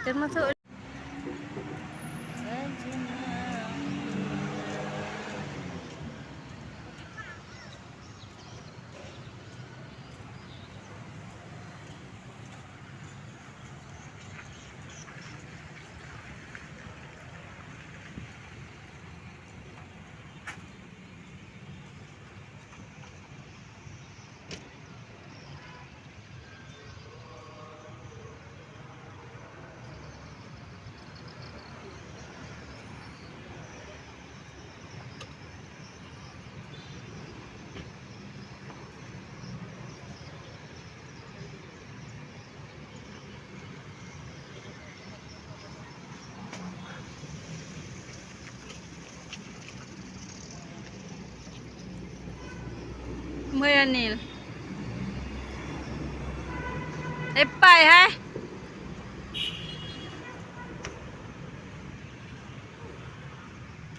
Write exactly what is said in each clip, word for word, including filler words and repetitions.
Termasuk Meuanil. Epai hai.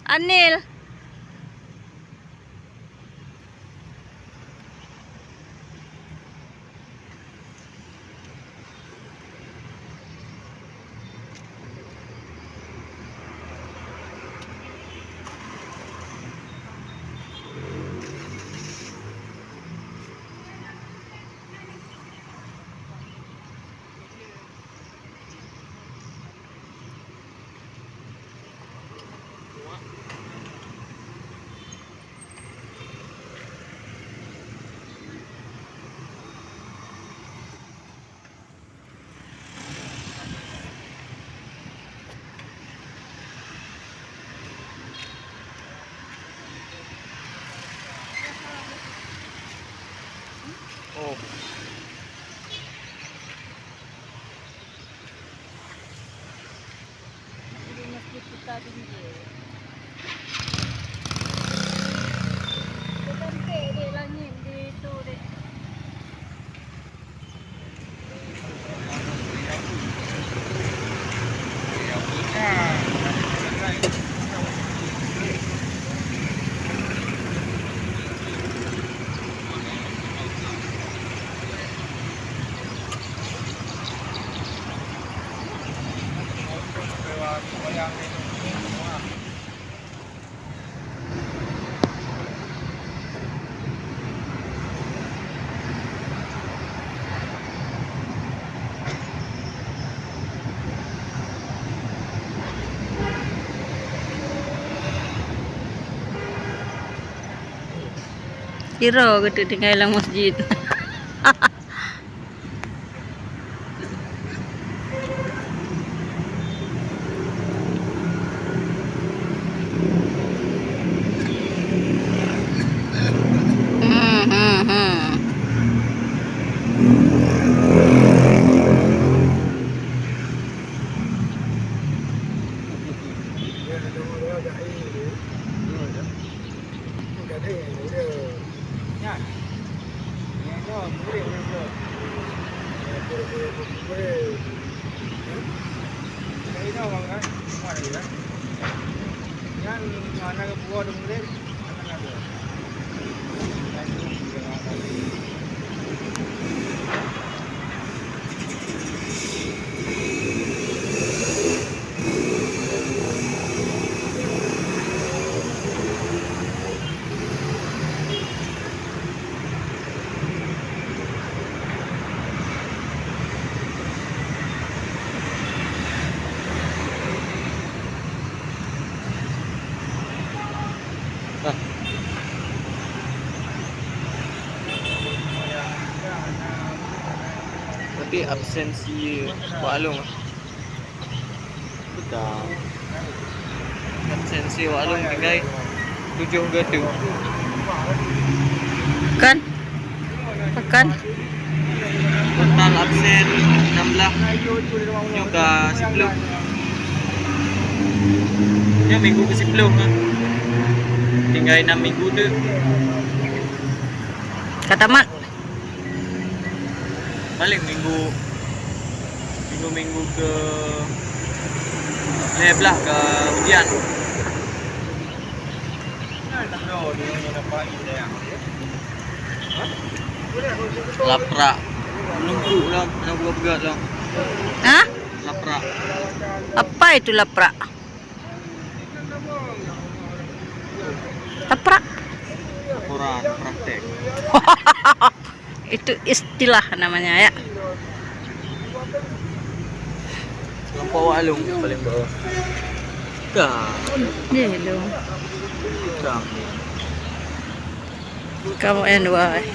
Anil. Oh. Di Masjid Kota Tinggi. Cantik dek langit di tu dek. Sidroe geuteuk tinggai lam masjid. Hmm, hmm, hmm. Tapi absensi Wak Along. Betul. Absensi Wak Along tinggai tujoh geuteuk. Kan? Kan? Total absen enam belas. Nyoe ka siplôh. Nyoe minggu ke siplôh kan. Tinggai enam minggu tu. Ka tamat. Paling minggu, minggu-minggu ke lhèe blah ka ujian. Laprak. Belum tu lah, nak buat pegat lah. Hah? Laprak. Apa itu laprak? Laprak. Laporan praktek. Itu istilah namanya, ya. Kelompok awak Along paling bawah. Dah. Dia Along. Dah. Kamu yang dua, eh.